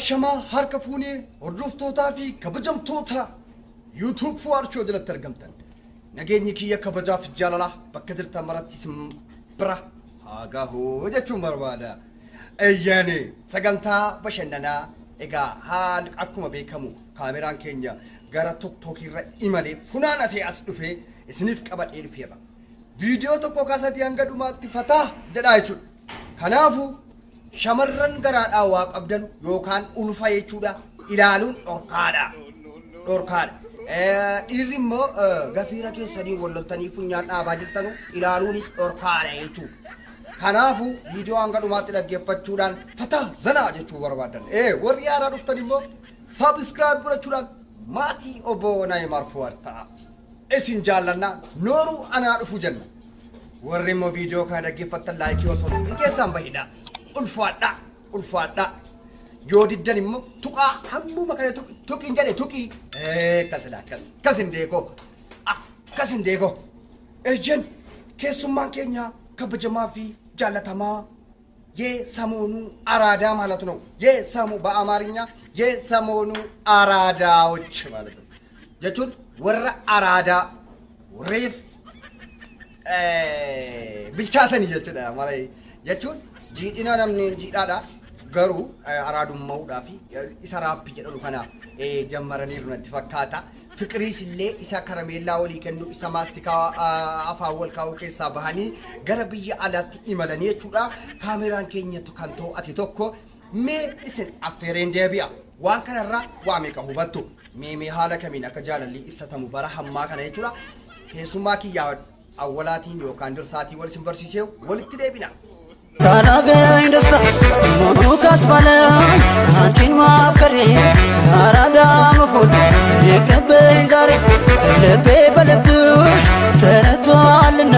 Ashamaa harka fuunee hordoftootaa fi kabajamtoota YouTube Fuwaar Show jalatti argamtan. Nageenyi kiyya kabajaa fi jaalalaa bakka jirtan maratti isin bira haa gahu jechuun barbaada. Eeyyani sagantaa bashannanaa egaa haal akkuma beekamu kaameraan keenya gara TikTok irra imalee funaanatee as dhufee isiniif qabadhee dhufeera. Viidiyoo tokko kaasaatii hanga dhumaatti fataa jedhaa jechuudha. Kanaafuu shamarran garaadhaa waa qabdan yookaan ulfa jechuudha ilaaluun dhorkaadha. Dhorkaadha. Dhiirri immoo gafiira keessanii wal loltanii funyaan dhaabaa jirtanu ilaaluunis dhorkaadha jechuudha. Kanaafuu viidiyoo hanga dhumaatti dhaggeeffachuudhaan fataa zanaa jechuu barbaadan. Warri haaraa dhuftan immoo subscribe godhachuudhaan maatii obbo Naayimaar Fuwaad ta'a. Isin jaallannaa nooruu anaa dhufu jenna. Warri immoo viidiyoo kana dhaggeeffattan like osoo hin tuqin keessaan bahidha. Ulfaadhaa ulfaadhaa. Yoo diddan immoo tuqaa hammuma kana tuqi tuqin jedhe tuqii. Akkasidha akkas akkas hin deekoo akkas hin deekoo. Eeyyen keessummaan keenya kabajamaa fi jaallatamaa የሰሞኑ አራዳ ማለት ነው። የሰሞ በአማርኛ የሰሞኑ አራዳዎች ማለት ነው jechuun warra araadaa reef bilchaatanii jechuudha malee jechuun jiidhina namni jiidhaadha garuu araadummaa'uudhaa fi isa raappii jedhamu kana jammaraniiru natti fakkaata. Fiqiriis illee isa karameellaa walii kennu isa maastikaa afaan wal kaa'uu keessaa bahanii gara biyya alaatti imalanii jechuudha. Kaameraan keenya kan to'ate tokko mee isin affeereen deebi'a. Waan kanarraa waa meeqa hubattu? Mee mee haala kamiin akka jaalalli ibsatamu bara hammaa kana jechuudha. Keessummaa kiyyaa awwalaatiin yookaan dursaatiin wal isin barsiisee walitti deebina. ሳላገኝ ደስታ ሙሉ ካስባለኝ አንቺን ማፍቀሬ አራዳ መሆን ይቅርብኝ ዛሬ ልቤ በልብሽ ተረቷልና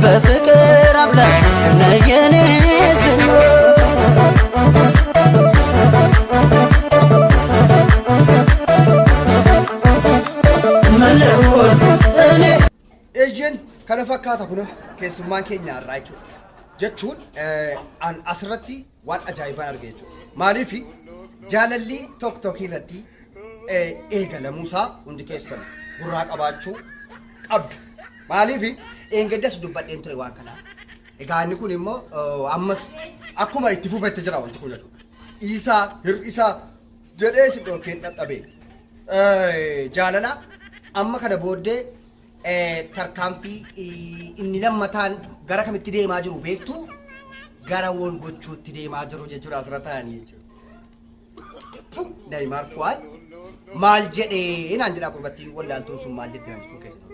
በፍቅር አምላክ ነይ የኔ ዝና። ምን ልሁን እኔ? Eeyyeen kana fakkaata kun keessummaan keenya irraa jechuudha. Jechuun an asirratti waan ajaa'ibaan arge jechuudha. Maaliif jaalalli TikTokii irratti eegalamuusaa hundi keessan gurraa qabaachuu qabdu. Maaliif eengaddas dubbadheen ture waan kanaa. Egaa inni kun immoo ammas akkuma itti fufetti jira wanti kun jechuudha. Dhiisaa hir'isaa jedhee si dhorkeen dhadhabee. Jaalala amma kana booddee tarkaanfii inni lammataan gara kamitti deemaa jiru beektu gara wal gochuutti deemaa jiru jechuudha asirra taa'anii jechuudha. Neymar Fuwaad maal jedhee naan jedhaa gurbattii wallaaltuun sun maal jette naan jechuun keessa.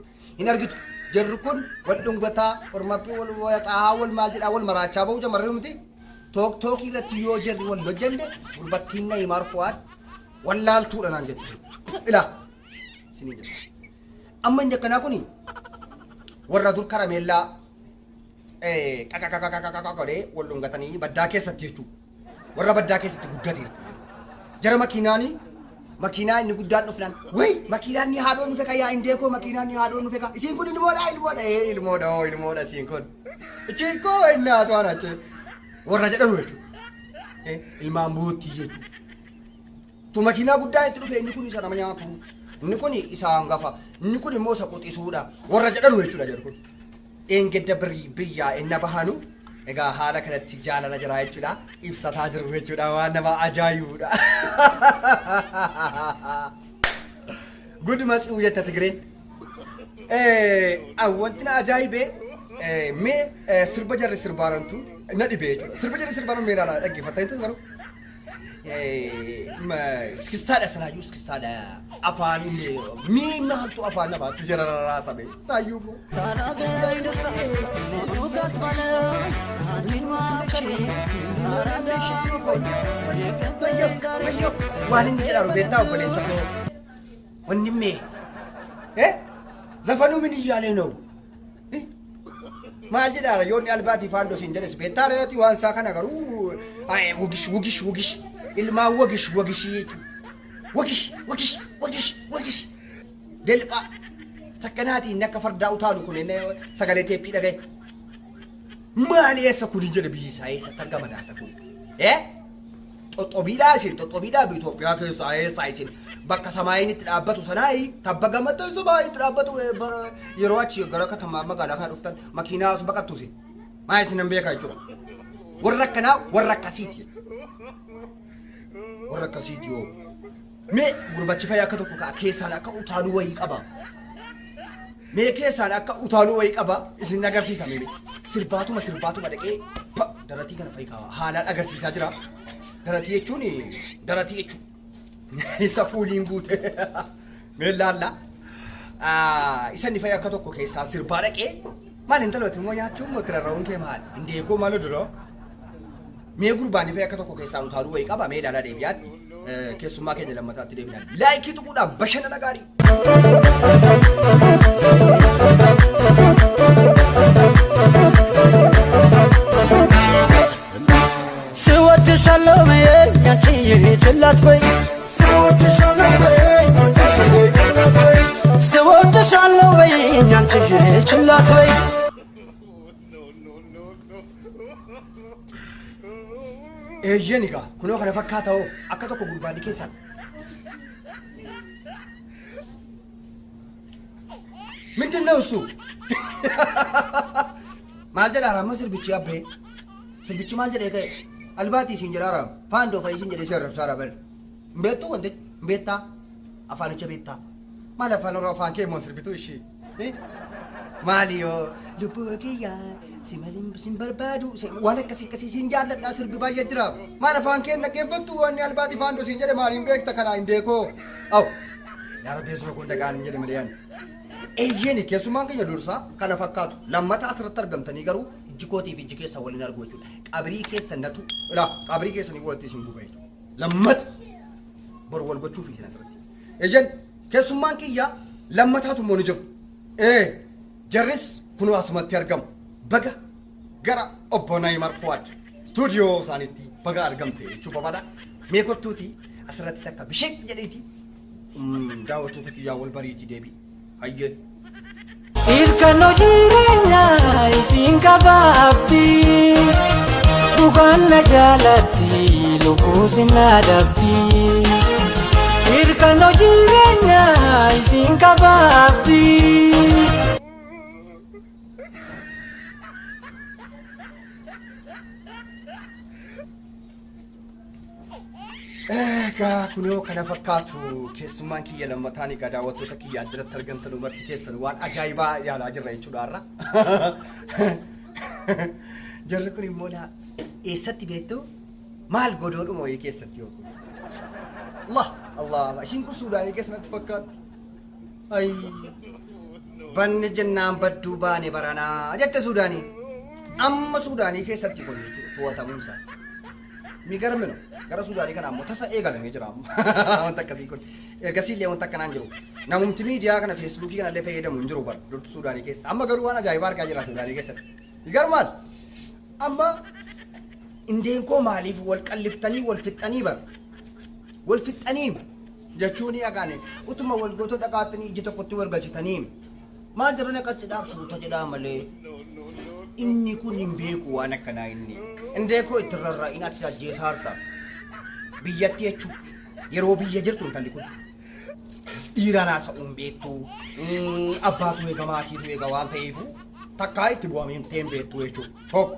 Hin argitu jarri kun wal dhungataa ormappi wal waxaa wal maal jedhaa wal maraachaa bahu jamarri miti. TikTokii irratti yoo jarri wal hojjenne gurbattiin Neymar Fuwaad wallaaltuudha naan jette. Ilaa isinii jedha. Amma inni akkanaa kuni warra dur karameellaa qaqaqaqaqaqa godhee wal dhungatanii baddaa keessatti jechuudha. Warra baddaa keessatti guddate jechuudha. Jara makiinaanii makiinaa inni guddaan dhufnaan wayi makiinaan ni haadhoon dhufe yaa indee koo makiinaan ni haadhoon dhufe kaa isiin kun ilmoodha ilmoodha ee ilmoodha oo ilmoodha isiin kun isiin koo inni haatu waan achi warra jedhamu jechuudha. Ilmaan boottii jechuudha. Tu makiinaa guddaa itti dhufe inni kun isa nama nyaatu inni kun isa hangafa inni kun immoo isa quxisuudha warra jedhanu jechuudha jedhu kun. Dheengadda birii biyyaa inna bahanu egaa haala kanatti jaalala jira jechuudha ibsataa jiru jechuudha waan nama ajaa'ibudha. Gud matsuu jetta Tigireen. Wanti na ajaa'ibee mee sirba jarri sirbaarantu na dhibee jechuudha. Sirba jarri sirbaaran mee ilaalaa dhaggeeffatanii garuu. Iskistaadha sanaayyuu iskistaadha afaan mii maaltu afaan namaatti jara rarraasame saayyuu immoo. ሳላገኝ ደስታ ሙሉ ካስባለኝ አንቺን ማፍቀሬ አራዳ መሆን ይቅርብኝ ዛሬ። Waan inni jedharu beektaa obboleessa koo? ወንድሜ ዘፈኑ ምን እያለ ነው? Maal jedhaara yoonni albaatii faandoo siin jedhes beektaa reeti waan isaa kana garuu wagish wagish wagish ilmaan wagish wagishii jechuudha. Wagish wagish wagish wagish delphaa sakkanaatiin akka fardaa utaalu kun inni sagalee teeppii dhagaye. Maali eessa kun hin jedhe biyyi isaa eessatti argama laata kun? Xoxobiidhaa isin xoxobiidhaa Itoophiyaa keessaa eessaa isin bakka samaayiin itti dhaabbatu sanaayi tabba gamatti samaayiin itti dhaabbatu yeroo achi gara katamaa magaalaa kana dhuftan makiinaa as baqattu isin. Maa isin nan beekaa jechuudha. Warra akkanaa warra akkasiiti. Warra akkasiiti yoo. Mee gurbachi fayyaa akka tokko ka'a keessaan akka utaaluu wayii qaba. Mee keessaan akka utaaluu wayii qaba isin agarsiisa mee. Sirbaatuma sirbaatuma dhaqee pa daratii kana fayi ka'a haalaan agarsiisaa jira. Daratii jechuun daratii jechuun isa fuuliin guute. Mee laalla. Isa inni fayi akka tokko keessaan sirbaa dhaqee maal intalooti immoo nyaachuun moo tirarra'uun kee maal? Indeekoo maal odoloo? Mee gurbaan fayi akka tokko keessaan utaaluu wayii qaba mee ilaalaa deebi'aati. Keessummaa keenya lammataatti deebinaan laayikii tuquudhaan bashannana gaarii. ስወድሻለሁ በይኝ አንቺዬ ችላ አትበይ ስወድሻለሁ በይኝ አንቺዬ ችላ አትበይ Eeyyeen egaa kunoo kana fakkaata hoo akka tokko gurbaanni keessan. ምንድን ነው እሱ? Maal jedha amma sirbichi abbee? Sirbichi maal jedhee ka'e? Albaatii siin jedha araam. Faandoo fa'i siin jedhee si arrabsaa ara bari. Hin beektuu wanti? Hin beektaa? Afaanicha beektaa? Maal afaan oromoo afaan kee immoo sirbituu ishii? Maali yoo lubbuu kiyya si malee sin barbaadu waan akkasii akkasii siin jaalladhaa sirbi baay'ee jira. Maal afaan kee dhaggeeffattu wanni albaatii faandoo siin jedhe maaliin beekta kanaa hin deekoo? Aw yaa rabbi eessuma kun dhagaan hin jedhe malee ani. Eeyyeen keessummaan keenya dursaa kana fakkaatu lammata asirratti argamtanii garuu ijji kootii fi ijji keessa waliin argu jechuudha. Qabrii keessa natu ilaa qabrii keessanii walitti isin guba jechuudha. Lammata bor wal gochuuf isin asirratti. Eeyyeen keessummaan kiyya lammataatu immoo ni jiru. Ee jarris kunoo asumatti argamu. Baga gara obbo Naayimar Fuwaad istuudiyoo isaaniitti baga argamte jechuu barbaada. Mee kottuuti asirratti takka bisheek jedheeti daawwattoota kiyyaa wal bariitii deebi. Hayyee. Ilkannoo jireenyaa isiin qabaabdi dhugaan na jaalatti lubbuu sin adabdi. Ilkannoo jireenyaa isiin qabaabdi. Egaa kunoo kana fakkaatu keessummaan kiyya lammataan egaa daawwattoota kiyya addanatti argamtan umarti keessan waan ajaa'ibaa yaalaa jirra jechuudha har'a. Jarri kun immoo laa eessatti beektu maal godoodhuma wayii keessatti yoo kun. Allah Allah Allah ishiin kun Suudaanii keessa natti fakkaatti. Ayi banne jennaan badduu baane baranaa jette Suudaanii. Amma Suudaanii keessatti kun jechuudha to'atamuun isaa. Migarmi no. Gara Suudaanii kana ammoo tasa eegalamee jira amma. Wanta akkasii kun. Ergasii illee wanta akkanaa hin jiru. Namumti miidiyaa kana feesbuukii kana illee fayyadamu hin jiru bara dur Suudaanii keessa. Amma garuu waan ajaa'ibaa argaa jira Suudaanii keessatti. Garuu maal? Amma indeen koo maaliif wal qalliftanii wal fixxanii bara. Wal fixxanii jechuun akaane utuma wal gootoo dhaqaattanii ija tokkotti wal galchitanii maal jedhan akkas jedhaa suuta jedhaa malee. Inni kun hin beeku waan akkanaa inni. Indee koo itti rarra'in ati ajjeesaa harta. Biyyatti jechuun yeroo biyya jirtu intalli kun dhiiraan haasa'uu hin beektu. Abbaatu eega maatiitu eega waan ta'eefu takkaa itti bu'amee hin beektu jechuudha. Tokko.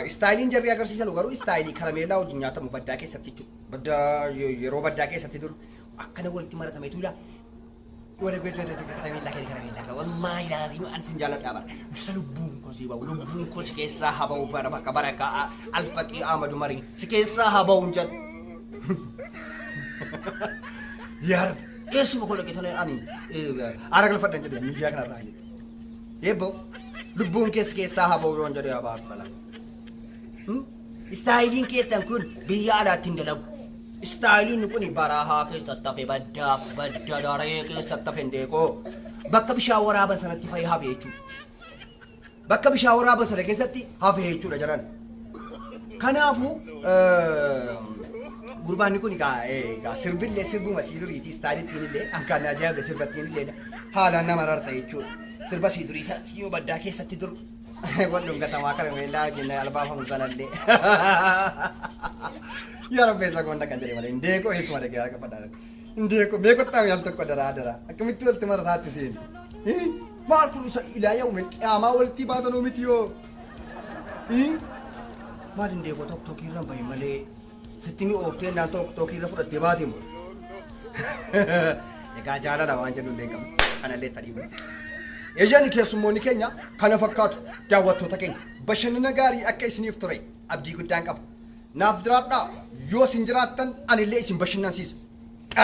Istaayiliin jarri agarsiisan garuu istaayilii karameellaa wajjin nyaatamu baddaa keessatti jechuudha. Baddaa yeroo baddaa keessatti dur akkana walitti maratameetu ilaa Wala gocha karameellaa kee karameellaa kee wallaahi laazim an sin jaaladha bara. Dursa lubbuun koo si ba'u lubbuun koo si keessaa haa ba'u bara bakka barakaa alfaqii Ahmadu Marii si keessaa haa ba'u hin jedhu. Yaa Rabbi eessuma koo dhaqee tolee ani aara galfadhan jedhe miidiyaa kanarraa jedhe. Eebbo lubbuun kee si keessaa haa ba'u yoon jedhe abaarsa lama. Istaayiliin keessan kun biyya alaatti hin dalagu. Istaayiliin kun barahaa keessatti hafe baddaaf badda daree keessatti hafe hin deekoo. Bakka bishaan waraaban sanatti fa'i hafe jechuudha. Bakka bishaan waraaban sana keessatti hafe jechuudha jaran. Kanaafuu gurbaanni kun egaa sirbillee sirbuma sii duriiti istaayilittiin illee akkaan ajaa'ibda sirbattiin illee haalaan nama rarta jechuudha. Sirba sii durii sana siyyoo baddaa keessatti dur wal dhungatamaa karameellaa wajjin albaafamu sanallee. Yaa Rabbi, eessa koon dhaqan jedhee malee indeekoo eessuma dhaqee harka fadhaa. Indeekoo mee kottaa al tokko daraa daraa akkamitti walitti marataatti seeni. Maal kun isa ilaa yawmil qiyaamaa walitti baatanuu miti yoo. Maal indeekoo tokko tokko irra bahi malee sitti mi ooftee naan tokko tokko irra fudhattee baate moo. Egaa jaalala waan jennu illee qabu. Kanallee tadhiibu. Eeyyani, keessummoonni keenya kana fakkaatu. Daawwattoota keenya, bashannana gaarii akka isiniif ture abdii guddaan qaba. Naaf jiraadhaa, yoo isin jiraattan anillee isin bashannansiisa.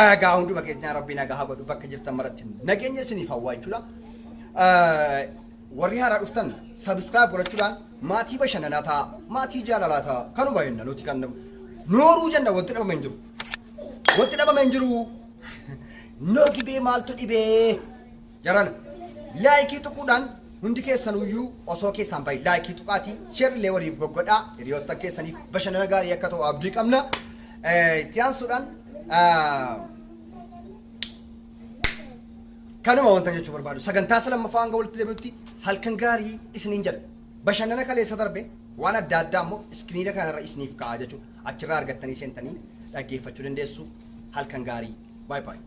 Egaa hunduma keenyaa Rabbi nagaa haa godhu, bakka jirtan maratti nageenya isiniif hawwaa jechuudha. Warri haaraa dhuftan subscribe godhachuudhaan maatii bashannanaa ta'a, maatii jaalalaa ta'a. Kanuma jenna nuti, kan nooruu jenna, wanti dhabame hin jiru. Wanti dhabame hin jiru. Noo dhibee maaltu dhibee? Jarana like tuquudhaan hundi keessanuyyuu osoo keessaan bahi like tuqaatii share illee waliif goggodhaa, hiriyoota keessaniif bashannana gaarii akka ta'u abdii qabna. Itti aansuudhaan kanuma wanta jechuu barbaadu, sagantaa isa lammaffaa hanga walitti deebinutti halkan gaarii isiniin jedha. Bashannana kaleessa darbe waan adda addaa immoo iskiriina kanarra isiniif kaa'aa jechuudha. Achirraa argattanii seentanii dhaggeeffachuu dandeessu. Halkan gaarii. Bye bye.